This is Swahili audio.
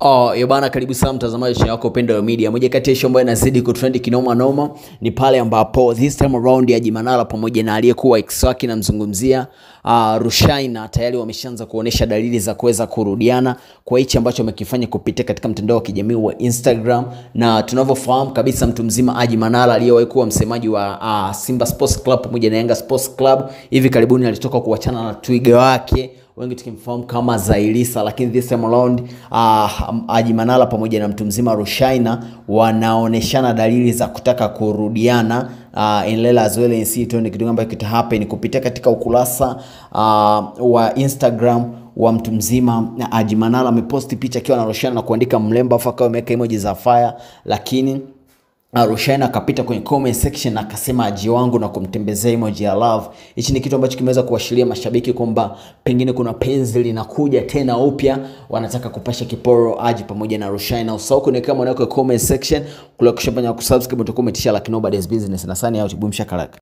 Oh, yobana, karibu sana mtazamaji wa wako Upendo wa Media. Moja kati ya issue ambayo inazidi kutrend kinoma noma ni pale ambapo this time around Haji Manara pamoja na aliyekuwa ex wake namzungumzia Rushaynah tayari wameshaanza kuonesha dalili za kuweza kurudiana kwa hichi ambacho wamekifanya kupitia katika mtandao wa kijamii wa Instagram. Na tunavyofahamu kabisa mtu mzima Haji Manara aliyewahi kuwa msemaji wa Simba Sports Club pamoja na Yanga Sports Club, hivi karibuni alitoka kuachana na twiga wake, wengi tukimfahamu kama Zailisa, lakini this time around Haji Manara pamoja na mtu mzima Rushaynah wanaoneshana dalili za kutaka kurudiana. In Lela as well and see tuone kitu ambacho kita happen kupitia katika ukurasa wa Instagram wa mtu mzima Haji Manara. Ameposti picha akiwa na Rushaynah na kuandika mlemba, afu akawa ameweka emoji za fire, lakini Rushaynah akapita kwenye comment section na akasema Haji wangu na kumtembezea emoji ya love. Hichi ni kitu ambacho kimeweza kuashiria mashabiki kwamba pengine kuna penzi linakuja tena upya, wanataka kupasha kiporo Haji pamoja na Rushaynah. Usahau kuniwekea maoni yako comment section, kule kushafanya kusubscribe utakuwa umetisha like nobody's business. Na sani out boom shakalaka.